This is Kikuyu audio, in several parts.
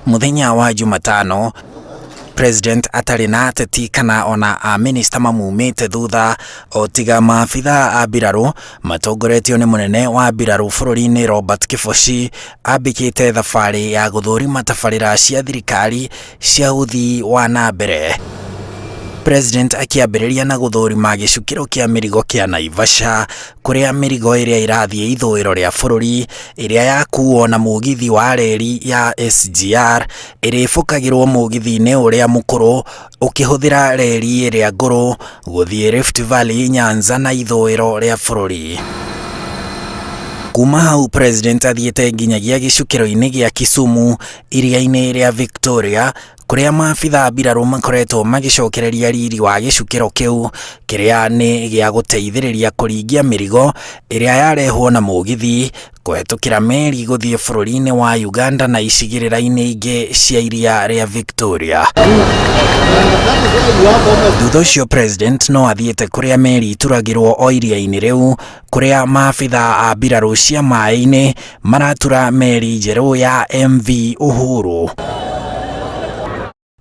Muthenya wa Jumatano, President atarĩ na ateti kana ona amĩnĩsta mamumĩte thutha o tiga maabitha a mbirarũ matongoretio nĩ mũnene wa mbirarũ bũrũri-inĩ Robert Kĩboci, ambĩkĩte thabarĩ ya gũthũrima tabarĩra cia thirikari cia ũthii wa na mbere. President akĩambĩrĩria na gũthũrima gĩcukĩro kĩa mĩrigo kĩa Naivasha kũrĩa mĩrigo ĩrĩa ĩrathiĩ ithũĩro rĩa bũrũri ĩrĩa yakuo na mũgithi wa reri ya SGR ĩrĩbũkagĩrwo mũgithi-inĩ ũrĩa mũkũrũ ũkĩhũthĩra reri ĩrĩa ngũrũ gũthiĩ Rift Valley, Nyanza na ithũĩro rĩa bũrũri. Kuma hau President athiĩte nginyagia gĩcukĩro-inĩ gĩa Kisumu iria-inĩ rĩa Victoria kũrĩa maabitha mbirarũ makoretwo magĩcokereria riri wa gĩcukĩro kĩu kĩrĩa nĩ gĩa gũteithĩrĩria kũringia mĩrigo ĩrĩa yarehwo na mũgithi kũhetũkĩra meri gũthiĩ bũrũri-inĩ wa Uganda na icigĩrĩra-inĩ ingĩ cia iria rĩa Victoria. Thutha ũcio President no athiĩte kũrĩa meri ituragĩrwo o iria-inĩ rĩu kũrĩa maabitha a mbirarũ cia maĩ-inĩ maratura meri njerũ ya MV Uhuru.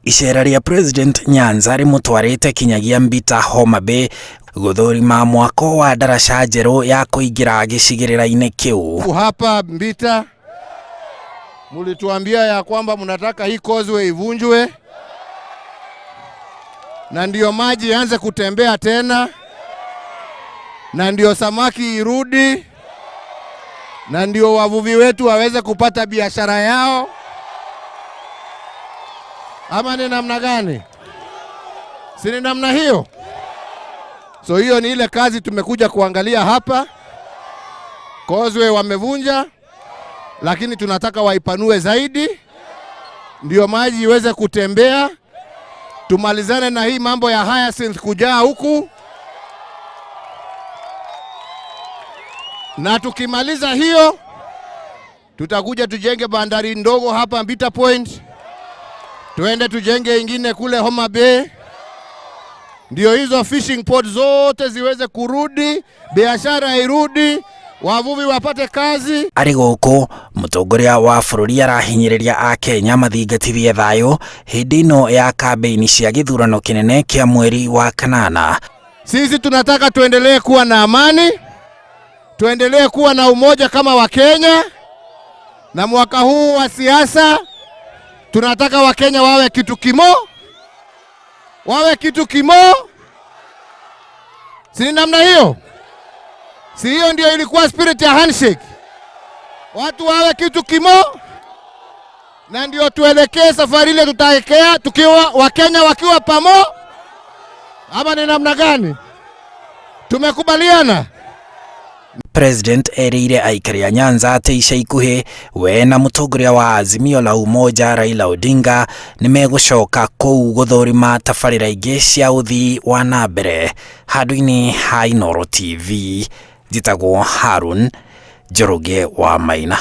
Icera rĩa President Nyanza rĩmũtwarĩte kinyagia Mbita Homa Bay gũthũrima mwako wa ndaraca njerũ ya kũingĩra gĩcigĩrĩra-inĩ kĩu. Hapa Mbita mulituambia ya kwamba mnataka hii causeway ivunjwe na ndiyo maji ianze kutembea tena na ndio samaki irudi na ndio wavuvi wetu waweze kupata biashara yao, ama ni namna gani? Si ni namna hiyo? So hiyo ni ile kazi tumekuja kuangalia hapa. Causeway wamevunja, lakini tunataka waipanue zaidi ndio maji iweze kutembea, tumalizane na hii mambo ya hyacinth kujaa huku, na tukimaliza hiyo tutakuja tujenge bandari ndogo hapa Mbita Point, tuende tujenge ingine kule Homa Bay, ndio hizo fishing port zote ziweze kurudi, biashara irudi, wavuvi wapate kazi. Arĩ gũkũ mũtongoria wa bũrũri arahinyĩrĩria akenya mathingatithie thayũ hĩndĩ ĩno ya kambĩini cia gĩthurano kĩnene kĩa mweri wa kanana. Sisi tunataka tuendelee kuwa na amani, tuendelee kuwa na umoja kama Wakenya, na mwaka huu wa siasa tunataka Wakenya wawe kitu kimo, wawe kitu kimo, si ni namna hiyo? Si hiyo ndio ilikuwa spirit ya handshake? Watu wawe kitu kimo, na ndio tuelekee safari ile tutaelekea tukiwa Wakenya wakiwa pamo, ama ni namna gani? Tumekubaliana. President erĩire aikari a Nyanza atĩ ica ikuhĩ we na mũtongoria wa Azimio la Umoja Raila Odinga nĩmegũcoka kũu gũthũrima tabarĩra ingĩ cia ũthii wa na mbere. Handũ-inĩ ha Inooro TV, njĩtagwo Harun Njoroge wa Maina.